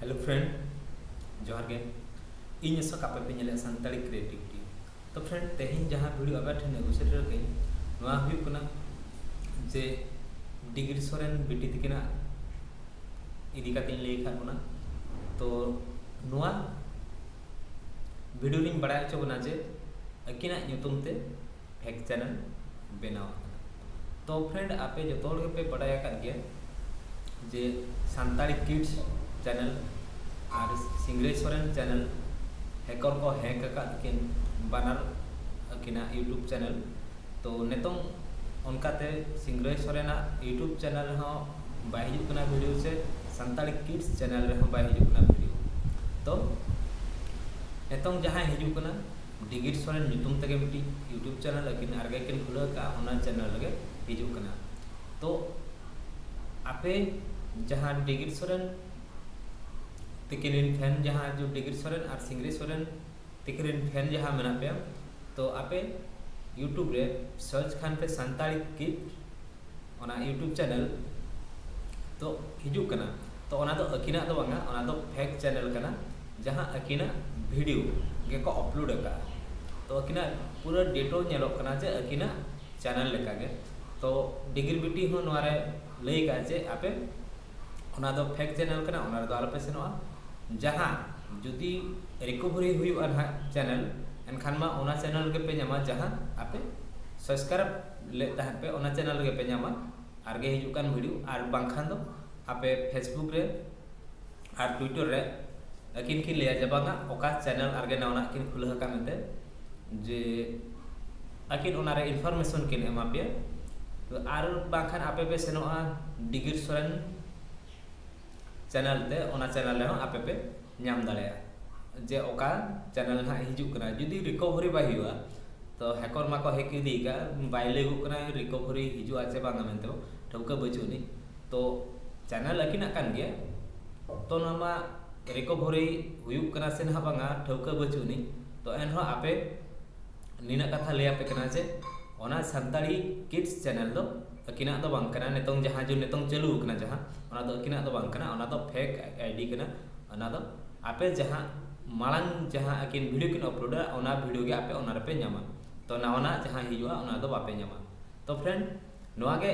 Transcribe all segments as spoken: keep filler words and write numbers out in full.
Hello friend, ᱡᱚᱦᱟᱨ ᱜᱮ᱾ ᱤᱧ ᱟᱥᱚᱠ, ᱟᱯᱮ ᱯᱮ ᱧᱮᱞᱮᱫ ᱥᱟᱱᱛᱟᱲᱤ ᱠᱨᱤᱭᱮᱴᱤᱵᱷᱤᱴᱤ᱾ ᱛᱚ friend, ᱛᱮᱦᱮᱧ ᱡᱟᱦᱟᱸ ᱵᱷᱤᱰᱤᱭᱳ ᱟᱯᱮ ᱴᱷᱮᱱ ᱟᱹᱜᱩ ᱥᱮᱴᱮᱨ ᱠᱟᱹᱧ, ᱱᱚᱣᱟ ᱦᱩᱭᱩᱜ ᱠᱟᱱᱟ ᱡᱮ ᱰᱤᱜᱽᱨᱤ ᱥᱚᱨᱮᱱ ᱵᱤᱴᱤ ᱛᱤᱠᱤᱱᱟᱜ ᱤᱫᱤ ᱠᱟᱛᱮᱧ ᱞᱟᱹᱭ ᱠᱷᱟᱱ ᱵᱚᱱᱟ᱾ ᱛᱚ ᱱᱚᱣᱟ ᱵᱷᱤᱰᱤᱭᱳ ᱨᱤᱧ ᱵᱟᱲᱟᱭ ᱦᱚᱪᱚ ᱵᱚᱱᱟ ᱡᱮ ᱟᱹᱠᱤᱱᱟᱜ ᱧᱩᱛᱩᱢ ᱛᱮ ᱯᱷᱮᱠ ᱪᱮᱱᱮᱞ ᱵᱮᱱᱟᱣ ᱟᱠᱟᱱᱟ᱾ ᱛᱚ friend, ᱟᱯᱮ ᱡᱚᱛᱚ ᱦᱚᱲ ᱜᱮᱯᱮ ᱵᱟᱲᱟᱭ ᱟᱠᱟᱫ ᱜᱮᱭᱟ ᱡᱮ ᱥᱟᱱᱛᱟᱲᱤ ᱠᱤᱰᱥ ᱪᱮᱱᱮᱞ ᱟᱨ ᱥᱤᱝᱨᱟᱹᱭ ᱥᱚᱨᱮᱱ ᱪᱮᱱᱮᱞ ᱦᱮᱠᱚᱨ ᱠᱚ ᱦᱮᱠ ᱟᱠᱟᱫ ᱠᱤᱱ, ᱵᱟᱱᱟᱨ ᱟᱹᱠᱤᱱᱟᱜ ᱤᱭᱩᱴᱩᱵᱽ ᱪᱮᱱᱮᱞ᱾ ᱛᱚ ᱱᱤᱛᱚᱝ ᱚᱱᱠᱟᱛᱮ ᱥᱤᱝᱨᱟᱹᱭ ᱥᱚᱨᱮᱱᱟᱜ ᱤᱭᱩᱴᱩᱵᱽ ᱪᱮᱱᱮᱞ ᱨᱮᱦᱚᱸ ᱵᱟᱭ ᱦᱤᱡᱩᱜ ᱠᱟᱱᱟ ᱵᱷᱤᱰᱤᱭᱳ, ᱥᱮ ᱥᱟᱱᱛᱟᱲᱤ ᱠᱤᱰᱥ ᱪᱮᱱᱮᱞ ᱨᱮᱦᱚᱸ ᱵᱟᱭ ᱦᱤᱡᱩᱜ ᱠᱟᱱᱟ ᱵᱷᱤᱰᱤᱭᱳ᱾ ᱛᱚ ᱱᱤᱛᱚᱝ ᱡᱟᱦᱟᱸᱭ ᱦᱤᱡᱩᱜ ᱠᱟᱱᱟ, ᱰᱤᱜᱤᱨ ᱥᱚᱨᱮᱱ ᱧᱩᱛᱩᱢ ᱛᱮᱜᱮ ᱢᱤᱫᱴᱤᱡ ᱤᱭᱩᱴᱩᱵᱽ ᱪᱮᱱᱮᱞ ᱟᱹᱠᱤᱱ ᱟᱨᱜᱮ ᱠᱤᱱ ᱠᱷᱩᱞᱟᱹᱣ ᱟᱠᱟᱫᱼᱟ, ᱚᱱᱟ ᱪᱮᱱᱮᱞ ᱨᱮᱜᱮ ᱦᱤᱡᱩᱜ ᱠᱟᱱᱟ᱾ ᱛᱚ ᱟᱯᱮ ᱡᱟᱦᱟᱸ ᱰᱤᱜᱤᱨ ᱥᱚᱨᱮᱱ ᱛᱤᱠᱤᱱ ᱨᱮᱱ ᱯᱷᱮᱱ, ᱡᱟᱦᱟᱸ ᱡᱚ ᱰᱤᱜᱤᱨ ᱥᱚᱨᱮᱱ ᱟᱨ ᱥᱤᱝᱨᱟᱹᱭ ᱥᱚᱨᱮᱱ ᱛᱤᱠᱤᱱ ᱨᱮᱱ ᱯᱷᱮᱱ ᱡᱟᱦᱟᱸ ᱢᱮᱱᱟᱜ ᱯᱮᱭᱟ, ᱛᱚ ᱟᱯᱮ ᱤᱭᱩᱴᱩᱵᱽ ᱨᱮ ᱥᱟᱨᱪ ᱠᱷᱟᱱ ᱯᱮ ᱥᱟᱱᱛᱟᱲᱤ ᱠᱤᱰ, ᱚᱱᱟ ᱤᱭᱩᱴᱩᱵᱽ ᱪᱮᱱᱮᱞ ᱛᱚ ᱦᱤᱡᱩᱜ ᱠᱟᱱᱟ᱾ ᱛᱚ ᱚᱱᱟ ᱫᱚ ᱟᱹᱠᱤᱱᱟᱜ ᱫᱚ ᱵᱟᱝᱟ, ᱚᱱᱟ ᱫᱚ ᱯᱷᱮᱠ ᱪᱮᱱᱮᱞ ᱠᱟᱱᱟ, ᱡᱟᱦᱟᱸ ᱟᱹᱠᱤᱱᱟᱜ ᱵᱷᱤᱰᱤᱭᱳ ᱜᱮᱠᱚ ᱟᱯᱞᱳᱰ ᱟᱠᱟᱫᱼᱟ᱾ ᱛᱚ ᱟᱹᱠᱤᱱᱟᱜ ᱯᱩᱨᱟᱹ ᱰᱮᱴᱳ ᱧᱮᱞᱚᱜ ᱠᱟᱱᱟ ᱡᱮ ᱟᱹᱠᱤᱱᱟᱜ ᱪᱮᱱᱮᱞ ᱞᱮᱠᱟᱜᱮ᱾ ᱛᱚ ᱰᱤᱜᱤᱨ ᱵᱤᱴᱤ ᱦᱚᱸ ᱱᱚᱣᱟᱨᱮ ᱞᱟᱹᱭ ᱟᱠᱟᱫᱼᱟ ᱡᱮ ᱟᱯᱮ ᱚᱱᱟ ᱫᱚ ᱯᱷᱮᱠ ᱪᱮᱱᱮᱞ ᱠᱟᱱᱟ, ᱚᱱᱟ ᱨᱮᱫᱚ ᱟᱞᱚᱯᱮ ᱥᱮᱱᱚᱜᱼᱟ᱾ ᱡᱟᱦᱟᱸ ᱡᱩᱫᱤ ᱨᱤᱠᱚᱵᱷᱟᱨᱤ ᱦᱩᱭᱩᱜᱼᱟ ᱱᱟᱦᱟᱜ ᱪᱮᱱᱮᱞ, ᱮᱱᱠᱷᱟᱱ ᱢᱟ ᱚᱱᱟ ᱪᱮᱱᱮᱞ ᱜᱮᱯᱮ ᱧᱟᱢᱟ ᱡᱟᱦᱟᱸ ᱟᱯᱮ ᱥᱟᱵᱥᱠᱨᱟᱭᱤᱵ ᱞᱮᱫ ᱛᱟᱦᱮᱸᱫ ᱯᱮ, ᱚᱱᱟ ᱪᱮᱱᱮᱞ ᱜᱮᱯᱮ ᱧᱟᱢᱟ᱾ ᱟᱨᱜᱮ ᱦᱤᱡᱩᱜ ᱠᱟᱱ ᱵᱷᱤᱰᱤᱭᱳ, ᱟᱨ ᱵᱟᱝᱠᱷᱟᱱ ᱫᱚ ᱟᱯᱮ ᱯᱷᱮᱥᱵᱩᱠ ᱨᱮ ᱟᱨ ᱴᱩᱭᱴᱟᱨ ᱨᱮ ᱟᱹᱠᱤᱱ ᱠᱤᱱ ᱞᱟᱹᱭᱟ ᱡᱮ ᱵᱟᱝᱟ, ᱚᱠᱟ ᱪᱮᱱᱮᱞ ᱟᱨᱜᱮ ᱱᱟᱣᱟᱱᱟᱜ ᱠᱤᱱ ᱠᱷᱩᱞᱟᱹᱣ ᱟᱠᱟᱫ ᱢᱮᱱᱛᱮ, ᱡᱮ ᱟᱹᱠᱤᱱ ᱚᱱᱟᱨᱮ ᱤᱱᱯᱷᱚᱨᱢᱮᱥᱚᱱ ᱠᱤᱱ ᱮᱢᱟ ᱯᱮᱭᱟ᱾ ᱛᱚ ᱟᱨ ᱵᱟᱝᱠᱷᱟᱱ ᱟᱯᱮ ᱯᱮ ᱥᱮᱱᱚᱜᱼᱟ ᱰᱤᱜᱤᱨ ᱥᱚᱨᱮᱱ ᱪᱮᱱᱮᱞ ᱛᱮ, ᱚᱱᱟ ᱪᱮᱱᱮᱞ ᱨᱮᱦᱚᱸ ᱟᱯᱮ ᱯᱮ ᱧᱟᱢ ᱫᱟᱲᱮᱭᱟᱜᱼᱟ ᱡᱮ ᱚᱠᱟ ᱪᱮᱱᱮᱞ ᱱᱟᱦᱟᱜ ᱦᱤᱡᱩᱜ ᱠᱟᱱᱟ᱾ ᱡᱩᱫᱤ ᱨᱤᱠᱚᱵᱷᱟᱨᱤ ᱵᱟᱭ ᱦᱩᱭᱩᱜᱼᱟ, ᱛᱚ ᱦᱮᱠᱚᱨ ᱢᱟᱠᱚ ᱦᱮᱠ ᱤᱫᱤᱭ ᱠᱟᱜ, ᱵᱟᱭ ᱞᱟᱹᱭᱟᱹᱜᱚᱜ ᱠᱟᱱᱟ ᱨᱤᱠᱚᱵᱷᱟᱨᱤ ᱦᱤᱡᱩᱜᱼᱟ ᱪᱮ ᱵᱟᱝᱟ ᱢᱮᱱᱛᱮ ᱴᱷᱟᱹᱣᱠᱟᱹ ᱵᱟᱹᱪᱩᱜ ᱟᱹᱱᱤᱡ᱾ ᱛᱚ ᱪᱮᱱᱮᱞ ᱟᱹᱠᱤᱱᱟᱜ ᱠᱟᱱ ᱜᱮᱭᱟ, ᱛᱚ ᱱᱚᱣᱟ ᱢᱟ ᱨᱤᱠᱚᱵᱷᱟᱨᱤ ᱦᱩᱭᱩᱜ ᱠᱟᱱᱟ ᱥᱮ ᱱᱟᱦᱟᱜ ᱵᱟᱝᱟ ᱴᱷᱟᱹᱣᱠᱟᱹ ᱵᱟᱹᱪᱩᱜ ᱟᱹᱱᱤᱡ᱾ ᱛᱚ ᱮᱱᱨᱮᱦᱚᱸ ᱟᱯᱮ ᱱᱤᱱᱟᱹᱜ ᱠᱟᱛᱷᱟ ᱞᱟᱹᱭ ᱟᱯᱮ ᱠᱟᱱᱟ ᱡᱮ ᱚᱱᱟ ᱥᱟᱱᱛᱟᱲᱤ ᱠᱤᱰᱥ ᱪᱮᱱᱮᱞ ᱫᱚ ᱟᱹᱠᱤᱱᱟᱜ ᱫᱚ ᱵᱟᱝ ᱠᱟᱱᱟ᱾ ᱱᱤᱛᱚᱝ ᱡᱟᱦᱟᱸ ᱡᱮ ᱱᱤᱛᱚᱝ ᱪᱟᱹᱞᱩ ᱟᱠᱟᱱᱟ ᱡᱟᱦᱟᱸ, ᱚᱱᱟ ᱫᱚ ᱟᱹᱠᱤᱱᱟᱜ ᱫᱚ ᱵᱟᱝ ᱠᱟᱱᱟ, ᱚᱱᱟ ᱫᱚ fake ID ᱠᱟᱱᱟ᱾ ᱚᱱᱟ ᱫᱚ ᱟᱯᱮ ᱡᱟᱦᱟᱸ ᱢᱟᱲᱟᱝ ᱡᱟᱦᱟᱸ ᱟᱹᱠᱤᱱ video ᱠᱤᱱ uploadᱟ, ᱚᱱᱟ video ᱜᱮ ᱟᱯᱮ ᱚᱱᱟ ᱨᱮᱯᱮ ᱧᱟᱢᱟ᱾ ᱛᱚ ᱱᱟᱣᱟᱱᱟᱜ ᱡᱟᱦᱟᱸ ᱦᱤᱡᱩᱜᱼᱟ ᱚᱱᱟ ᱫᱚ ᱵᱟᱯᱮ ᱧᱟᱢᱟ᱾ ᱛᱚ friend, ᱱᱚᱣᱟ ᱜᱮ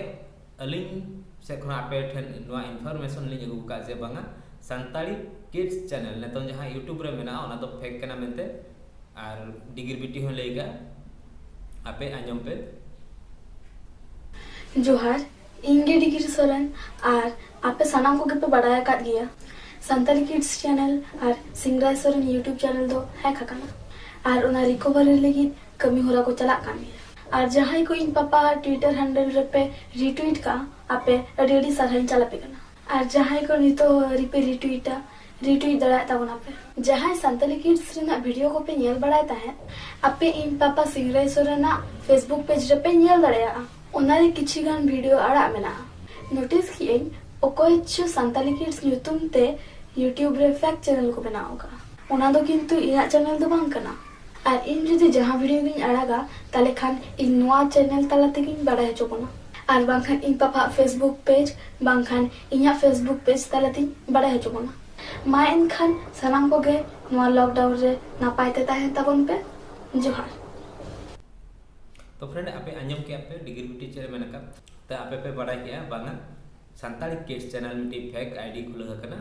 ᱟᱹᱞᱤᱧ ᱥᱮᱫ ᱠᱷᱚᱱᱟᱜ ᱟᱯᱮ ᱴᱷᱮᱱ ᱱᱚᱣᱟ information ᱞᱤᱧ ᱟᱹᱜᱩ ᱟᱠᱟᱫ ᱡᱮ ᱵᱟᱝᱟ, ᱥᱟᱱᱛᱟᱲᱤ Kids Channel ᱱᱤᱛᱚᱝ ᱡᱟᱦᱟᱸ YouTube ᱨᱮ ᱢᱮᱱᱟᱜᱼᱟ ᱚᱱᱟ ᱫᱚ fake ᱠᱟᱱᱟ ᱢᱮᱱᱛᱮ᱾ ᱟᱨ ᱰᱤᱜᱤᱨ ᱵᱤᱴᱤ ᱦᱚᱸ ᱞᱟᱹᱭ ᱠᱟᱜᱼᱟ, ᱟᱯᱮ ᱟᱸᱡᱚᱢ ᱯᱮ᱾ ᱡᱚᱦᱟᱨ, ᱤᱧ ᱜᱮ ᱰᱤᱜᱤᱨ ᱥᱚᱨᱮᱱ᱾ ᱟᱨ ᱟᱯᱮ ᱥᱟᱱᱟᱢ ᱠᱚᱜᱮ ᱯᱮ ᱵᱟᱲᱟᱭ ᱟᱠᱟᱫ ᱜᱮᱭᱟ, ᱥᱟᱱᱛᱟᱲᱤ Kids Channel ᱟᱨ ᱥᱤᱝᱨᱟᱭ ᱥᱚᱨᱮᱱ YouTube channel ᱫᱚ hack ᱟᱠᱟᱱᱟ᱾ ᱟᱨ ᱚᱱᱟ recovery ᱞᱟᱹᱜᱤᱫ ᱠᱟᱹᱢᱤ ᱦᱚᱨᱟ ᱠᱚ ᱪᱟᱞᱟᱜ ᱠᱟᱱ ᱜᱮᱭᱟ᱾ ᱟᱨ ᱡᱟᱦᱟᱸᱭ ᱠᱚ ᱤᱧ ᱯᱟᱯᱟ Twitter handle ᱨᱮᱯᱮ retweet ᱠᱟᱜᱼᱟ, ᱟᱯᱮ ᱟᱹᱰᱤ ᱟᱹᱰᱤ ᱥᱟᱨᱦᱟᱣ ᱤᱧ ᱪᱟᱞ ᱟᱯᱮ ᱠᱟᱱᱟ᱾ ᱟᱨ ᱡᱟᱦᱟᱸᱭ ᱠᱚ ᱱᱤᱛᱚᱜ ᱦᱚᱸ ᱟᱹᱣᱨᱤ ᱯᱮ retweetᱟ, retweet ᱫᱟᱲᱮᱭᱟᱜ ᱛᱟᱵᱚᱱᱟ ᱯᱮ᱾ ᱡᱟᱦᱟᱸᱭ ᱥᱟᱱᱛᱟᱲᱤ Kids ᱨᱮᱱᱟᱜ video ᱠᱚᱯᱮ ᱧᱮᱞ ᱵᱟᱲᱟᱭ ᱛᱟᱦᱮᱸᱫ, ᱟᱯᱮ ᱤᱧ ᱯᱟᱯᱟ ᱥᱤᱝᱨᱟᱭ ᱥᱚᱨᱮᱱᱟᱜ Facebook page ᱨᱮᱯᱮ ᱧᱮᱞ ᱫᱟᱲᱮᱭᱟᱜᱼᱟ᱾ ᱚᱱᱟ ᱨᱮ ᱠᱤᱪᱷᱤ ᱜᱟᱱ video ᱟᱲᱟᱜ ᱢᱮᱱᱟᱜᱼᱟ᱾ Notice ᱠᱮᱜ ᱟᱹᱧ, ᱚᱠᱚᱭ ᱪᱚ ᱥᱟᱱᱛᱟᱲᱤ Kids ᱧᱩᱛᱩᱢ ᱛᱮ YouTube ᱨᱮ fake channel ᱠᱚ ᱵᱮᱱᱟᱣ ᱟᱠᱟᱫᱼᱟ᱾ ᱚᱱᱟ ᱫᱚ ᱠᱤᱱᱛᱩ ᱤᱧᱟᱹᱜ channel ᱫᱚ ᱵᱟᱝ ᱠᱟᱱᱟ᱾ ᱟᱨ ᱤᱧ ᱡᱩᱫᱤ ᱡᱟᱦᱟᱸ video ᱜᱤᱧ ᱟᱲᱟᱜᱟ, ᱛᱟᱦᱞᱮ ᱠᱷᱟᱱ ᱤᱧ ᱱᱚᱣᱟ channel ᱛᱟᱞᱟ ᱛᱮᱜᱤᱧ ᱵᱟᱲᱟᱭ ᱦᱚᱪᱚ ᱵᱚᱱᱟ᱾ ᱟᱨ ᱵᱟᱝᱠᱷᱟᱱ ᱤᱧ ᱯᱟᱯᱟᱣᱟᱜ Facebook page, ᱵᱟᱝᱠᱷᱟᱱ ᱤᱧᱟᱹᱜ Facebook page ᱛᱟᱞᱟ ᱛᱮᱧ ᱵᱟᱲᱟᱭ ᱦᱚᱪᱚ ᱵᱚᱱᱟ᱾ ᱢᱟ ᱮᱱᱠᱷᱟᱱ ᱥᱟᱱᱟᱢ ᱠᱚᱜᱮ ᱱᱚᱣᱟ lockdown ᱨᱮ ᱱᱟᱯᱟᱭ ᱛᱮ ᱛᱟᱦᱮᱱ ᱛᱟᱵᱚᱱ ᱯᱮ᱾ ᱡᱚᱦᱟᱨ᱾ ᱛᱚ friend, ᱟᱯᱮ ᱟᱸᱡᱚᱢ ᱠᱮᱜᱼᱟ ᱯᱮ ᱰᱤᱜᱤᱨ ᱵᱤᱴᱤ ᱪᱮᱫ ᱮ ᱢᱮᱱ ᱟᱠᱟᱫ? ᱛᱚ ᱟᱯᱮ ᱯᱮ ᱵᱟᱲᱟᱭ ᱠᱮᱜᱼᱟ ᱵᱟᱝᱟ, ᱥᱟᱱᱛᱟᱲᱤ Kids Channel ᱢᱤᱫᱴᱤᱡ fake ID ᱠᱷᱩᱞᱟᱹᱣ ᱟᱠᱟᱱᱟ,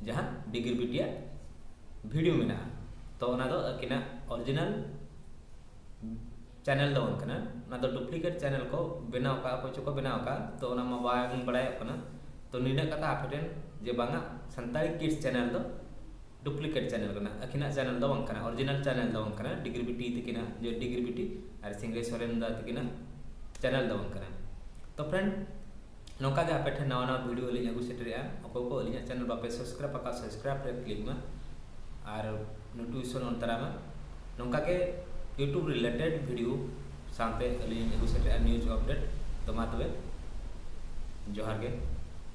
ᱡᱟᱦᱟᱸ ᱰᱤᱜᱤᱨ ᱵᱤᱴᱤᱭᱟᱜ video ᱢᱮᱱᱟᱜᱼᱟ᱾ ᱛᱚ ᱚᱱᱟ ᱫᱚ ᱟᱹᱠᱤᱱᱟᱜ original channel ᱫᱚ ᱵᱟᱝ ᱠᱟᱱᱟ, ᱚᱱᱟ ᱫᱚ duplicate channel ᱠᱚ ᱵᱮᱱᱟᱣ ᱟᱠᱟᱫᱼᱟ, ᱚᱠᱚᱭ ᱪᱚᱠᱚ ᱵᱮᱱᱟᱣ ᱟᱠᱟᱫᱼᱟ᱾ ᱛᱚ ᱚᱱᱟ ᱢᱟ ᱵᱟᱝ ᱵᱟᱲᱟᱭᱚᱜ ᱠᱟᱱᱟ᱾ ᱛᱚ ᱱᱤᱱᱟᱹᱜ ᱠᱟᱛᱷᱟ ᱟᱯᱮ ᱴᱷᱮᱱ ᱡᱮ ᱵᱟᱝᱟ, ᱥᱟᱱᱛᱟᱲᱤ Kids Channel ᱫᱚ duplicate channel ᱠᱟᱱᱟ, ᱟᱹᱠᱤᱱᱟᱜ channel ᱫᱚ ᱵᱟᱝ ᱠᱟᱱᱟ, original channel ᱫᱚ ᱵᱟᱝ ᱠᱟᱱᱟ, ᱰᱤᱜᱤᱨ ᱵᱤᱴᱤ ᱛᱟᱹᱠᱤᱱᱟᱜ, ᱡᱮ ᱰᱤᱜᱤᱨ ᱵᱤᱴᱤ ᱟᱨ ᱥᱤᱝᱨᱟᱹᱭ ᱥᱚᱨᱮᱱ ᱫᱟ ᱛᱟᱹᱠᱤᱱᱟᱜ channel ᱫᱚ ᱵᱟᱝ ᱠᱟᱱᱟ᱾ ᱛᱚ friend, ᱱᱚᱝᱠᱟ ᱜᱮ ᱟᱯᱮ ᱴᱷᱮᱱ ᱱᱟᱣᱟ ᱱᱟᱣᱟ video ᱞᱤᱧ ᱟᱹᱜᱩ ᱥᱮᱴᱮᱨᱮᱜᱼᱟ᱾ ᱚᱠᱚᱭ ᱠᱚ ᱟᱹᱞᱤᱧᱟᱜ channel ᱵᱟᱯᱮ subscribe ᱟᱠᱟᱫ, subscribe ᱨᱮ click ᱢᱟ ᱟᱨ notification on ᱛᱟᱨᱟ ᱢᱟ᱾ ᱱᱚᱝᱠᱟ ᱜᱮ YouTube related video ᱥᱟᱶᱛᱮ ᱟᱹᱞᱤᱧ ᱞᱤᱧ ᱟᱹᱜᱩ ᱥᱮᱴᱮᱨᱮᱜᱼᱟ news update᱾ ᱛᱚ ᱢᱟ ᱛᱚᱵᱮ, ᱡᱚᱦᱟᱨ ᱜᱮ᱾